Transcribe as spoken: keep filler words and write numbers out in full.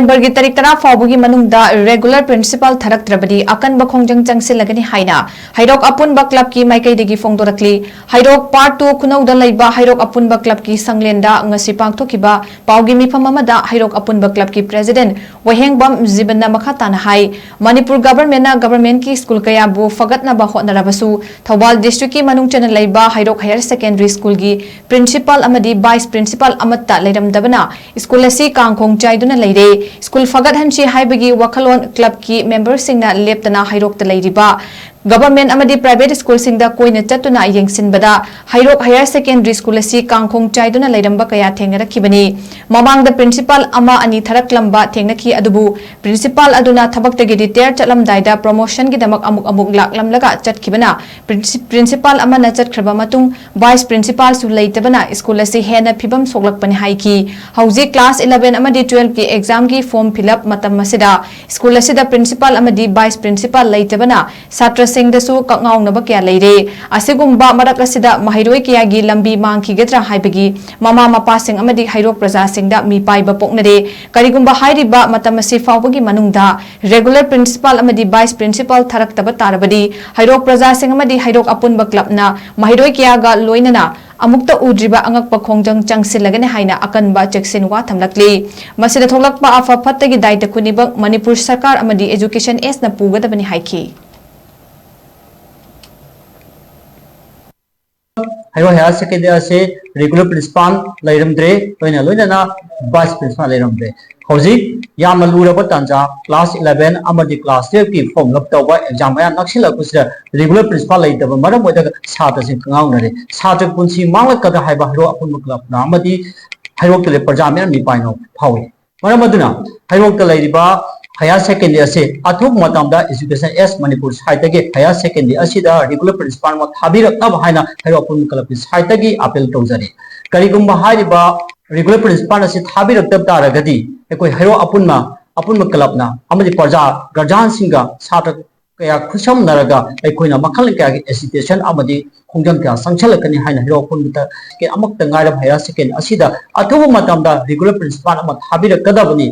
ꯅꯕꯦꯝꯕꯔꯒꯤ ꯇꯥꯔꯤꯛ ꯇꯔꯥ ꯐꯥꯎꯕꯒꯤ ꯃꯅꯨꯡꯗ regular principal ꯊꯥꯔꯛꯇ꯭ꯔꯕꯗꯤ ꯑꯀꯟꯕ ꯈꯣꯡꯖꯪ ꯆꯪꯁꯤꯜꯂꯒꯅꯤ ꯍꯥꯏꯅ ꯍꯩꯔꯣꯛ ꯑꯄꯨꯟꯕ clubꯀꯤ ꯃꯥꯏꯀꯩꯗꯒꯤ ꯐꯣꯡꯗꯣꯔꯛꯂꯤ꯫ ꯍꯩꯔꯣꯛ Part Two ꯈꯨꯅꯧꯗ ꯂꯩꯕ ꯍꯩꯔꯣꯛ ꯑꯄꯨꯟꯕ clubꯀꯤ ꯁꯪꯂꯦꯟꯗ ꯉꯁꯤ ꯄꯥꯡꯊꯣꯛꯈꯤꯕ ꯄꯥꯎꯒꯤ ꯃꯤꯐꯝ ꯑꯃꯗ ꯍꯩꯔꯣꯛ ꯑꯄꯨꯟꯕ clubꯀꯤ president ꯋꯥꯍꯦꯡꯕꯝ ꯖꯤꯕꯟꯅ ꯃꯈꯥ ꯇꯥꯅ ꯍꯥꯏ, ꯃꯅꯤꯄꯨꯔ governmentꯅ governmentꯀꯤ school ꯀꯌꯥꯕꯨ ꯐꯒꯠꯅꯕ ꯍꯣꯠꯅꯔꯕꯁꯨ, ꯊꯧꯕꯥꯜ districtꯀꯤ ꯃꯅꯨꯡ ꯆꯟꯅ ꯂꯩꯕ ꯍꯩꯔꯣꯛ Higher Secondary Schoolꯒꯤ principal ꯑꯃꯗꯤ vice principal ꯑꯃꯠꯇ ꯂꯩꯔꯝꯗꯕꯅ school ꯑꯁꯤ ꯀꯥꯡꯈꯣꯡ ꯆꯥꯏꯗꯨꯅ ꯂꯩꯔꯦ꯫ School ꯐꯒꯠꯍꯟꯁꯤ ꯍꯥꯏꯕꯒꯤ ꯋꯥꯈꯜꯂꯣꯟ clubꯀꯤ memberꯁꯤꯡꯅ ꯂꯦꯞꯇꯅ ꯍꯩꯔꯣꯛꯇ ꯂꯩꯔꯤꯕ government ꯑꯃꯗꯤ private schoolꯁꯤꯡꯗ ꯀꯣꯏꯅ ꯆꯠꯇꯨꯅ ꯌꯦꯡꯁꯤꯟꯕꯗ ꯍꯩꯔꯣꯛ Higher Secondary School ꯑꯁꯤ ꯀꯥꯡꯈꯣꯡ ꯆꯥꯏꯗꯨꯅ ꯂꯩꯔꯝꯕ ꯀꯌꯥ ꯊꯦꯡꯅꯔꯛꯈꯤꯕꯅꯤ꯫ ꯃꯃꯥꯡꯗ principal ꯑꯃ ꯑꯅꯤ ꯊꯥꯔꯛꯂꯝꯕ ꯊꯦꯡꯅꯈꯤ, ꯑꯗꯨꯕꯨ principal ꯑꯗꯨꯅ ꯊꯕꯛꯇꯒꯤ retire ꯆꯠꯂꯝꯗꯥꯏꯗ promotionꯒꯤꯗꯃꯛ ꯑꯃꯨꯛ ꯑꯃꯨꯛ ꯂꯥꯛꯂꯝꯂꯒ ꯆꯠꯈꯤꯕꯅ, princi-, principal ꯑꯃꯅ ꯆꯠꯈ꯭ꯔꯕ ꯃꯇꯨꯡ vice principalꯁꯨ ꯂꯩꯇꯕꯅ school ꯑꯁꯤ ꯍꯦꯟꯅ ꯐꯤꯕꯝ ꯁꯣꯛꯂꯛꯄꯅꯤ ꯍꯥꯏꯈꯤ꯫ ꯍꯧꯖꯤꯛ class eleven ꯑꯃꯗꯤ twelveꯀꯤ examꯒꯤ form fill up ꯃꯇꯝ ꯑꯁꯤꯗ school ꯑꯁꯤꯗ principal ꯑꯃꯗꯤ vice principal ꯂꯩꯇꯕꯅ ꯁꯥꯇ꯭ꯔꯁꯤꯡꯗꯁꯨ ꯀꯛꯉꯥꯎꯅꯕ ꯀꯌꯥ ꯂꯩꯔꯦ꯫ ꯑꯁꯤꯒꯨꯝꯕ ꯃꯔꯛ ꯑꯁꯤꯗ ꯃꯍꯩꯔꯣꯏ ꯀꯌꯥꯒꯤ ꯂꯝꯕꯤ ꯃꯥꯡꯈꯤꯒꯗ꯭ꯔꯥ ꯍꯥꯏꯕꯒꯤ ꯃꯃꯥ ꯃꯄꯥꯁꯤꯡ ꯑꯃꯗꯤ ꯍꯩꯔꯣꯛ ꯄ꯭ꯔꯖꯥꯁꯤꯡꯗ ꯃꯤꯄꯥꯏꯕ ꯄꯣꯛꯅꯔꯦ꯫ ꯀꯔꯤꯒꯨꯝꯕ ꯍꯥꯏꯔꯤꯕ ꯃꯇꯝ ꯑꯁꯤ ꯐꯥꯎꯕꯒꯤ ꯃꯅꯨꯡꯗ regular principal ꯑꯃꯗꯤ vice principal ꯊꯥꯔꯛꯇꯕ ꯇꯥꯔꯕꯗꯤ ꯍꯩꯔꯣꯛ ꯄ꯭ꯔꯖꯥꯁꯤꯡ ꯑꯃꯗꯤ ꯍꯩꯔꯣꯛ ꯑꯄꯨꯟꯕ clubꯅ ꯃꯍꯩꯔꯣꯏ ꯀꯌꯥꯒ ꯂꯣꯏꯅꯅ ꯑꯃꯨꯛꯇ ꯎꯗ꯭ꯔꯤꯕ ꯑꯉꯛꯄ ꯈꯣꯡꯖꯪ ꯆꯪꯁꯤꯜꯂꯒꯅꯤ ꯍꯥꯏꯅ ꯑꯀꯟꯕ ꯆꯦꯛꯁꯤꯟ ꯋꯥ ꯊꯝꯂꯛꯂꯤ꯫ ꯃꯁꯤꯗ ꯊꯣꯛꯂꯛꯄ ꯑꯐ ꯐꯠꯇꯒꯤ ꯗꯥꯏꯇ ꯈꯨꯗꯤꯡꯃꯛ ꯃꯅꯤꯄꯨꯔ ꯁꯔꯀꯥꯔ ꯑꯃꯗꯤ education Sꯅ ꯄꯨꯒꯗꯕꯅꯤ ꯍꯥꯏꯈꯤ꯫ ꯍꯩꯔꯣꯛ Higher Secondary ꯑꯁꯤ regular principal ꯂꯩꯔꯝꯗ꯭ꯔꯦ, ꯂꯣꯏꯅ ꯂꯣꯏꯅꯅ vice principal ꯂꯩꯔꯝꯗ꯭ꯔꯦ꯫ ꯍꯧꯖꯤꯛ ꯌꯥꯝꯅ ꯂꯨꯔꯕ ꯇꯥꯟꯖꯥ, class eleven ꯑꯃꯗꯤ class twelveꯀꯤ form fill up ꯇꯧꯕ exam ꯃꯌꯥ ꯅꯛꯁꯤꯜꯂꯛꯄꯁꯤꯗ regular principal ꯂꯩꯇꯕ ꯃꯔꯝ ꯑꯣꯏꯔꯒ ꯁꯥꯇ꯭ꯔꯁꯤꯡ ꯀꯉꯥꯎꯅꯔꯦ꯫ ꯁꯥꯇ꯭ꯔ ꯄꯨꯟꯁꯤ ꯃꯥꯡꯂꯛꯀꯗ꯭ꯔꯥ ꯍꯥꯏꯕ ꯍꯩꯔꯣꯛ ꯑꯄꯨꯟꯕ clubꯅ ꯑꯃꯗꯤ ꯍꯩꯔꯣꯛꯇ ꯂꯩꯕ ꯄ꯭ꯔꯖꯥ ꯃꯌꯥꯝ ꯃꯤꯄꯥꯏꯅ ꯐꯥꯎꯏ꯫ ꯃꯔꯝ ꯑꯗꯨꯅ ꯍꯩꯔꯣꯛꯇ ꯂꯩꯔꯤꯕ Higher Secondary ꯑꯁꯤ ꯑꯊꯨꯕ ꯃꯇꯝꯗ Education S Manipur siteꯇꯒꯤ Higher Secondary ꯑꯁꯤꯗ regular principal ꯑꯃ ꯊꯥꯕꯤꯔꯛꯅꯕ ꯍꯥꯏꯅ ꯍꯩꯔꯣꯛ ꯑꯄꯨꯟꯕ clubꯀꯤ siteꯇꯒꯤ appeal ꯇꯧꯖꯔꯤ꯫ ꯀꯔꯤꯒꯨꯝꯕ ꯍꯥꯏꯔꯤꯕ regular principal ꯑꯁꯤ ꯊꯥꯕꯤꯔꯛꯇꯕ ꯇꯥꯔꯒꯗꯤ ꯑꯩꯈꯣꯏ ꯍꯩꯔꯣꯛ ꯑꯄꯨꯟꯕ, ꯑꯄꯨꯟꯕ clubꯅ ꯑꯃꯗꯤ ꯄ꯭ꯔꯖꯥ, guardianꯁꯤꯡꯒ ꯁꯥꯇ꯭ꯔ ꯀꯌꯥ ꯈꯨꯠꯁꯝꯅꯔꯒ ꯑꯩꯈꯣꯏꯅ ꯃꯈꯜ ꯀꯌꯥꯒꯤ agitation ꯑꯃꯗꯤ ꯈꯣꯡꯖꯪ ꯀꯌꯥ ꯆꯪꯁꯤꯜꯂꯛꯀꯅꯤ ꯍꯥꯏꯅ ꯍꯩꯔꯣꯛ ꯑꯄꯨꯟꯕꯗ ꯑꯃꯈꯛꯇ ꯉꯥꯏꯔꯕ Higher Secondary ꯑꯁꯤꯗ ꯑꯊꯨꯕ ꯃꯇꯝꯗ regular principal ꯑꯃ ꯊꯥꯕꯤꯔꯛꯀꯗꯕꯅꯤ꯫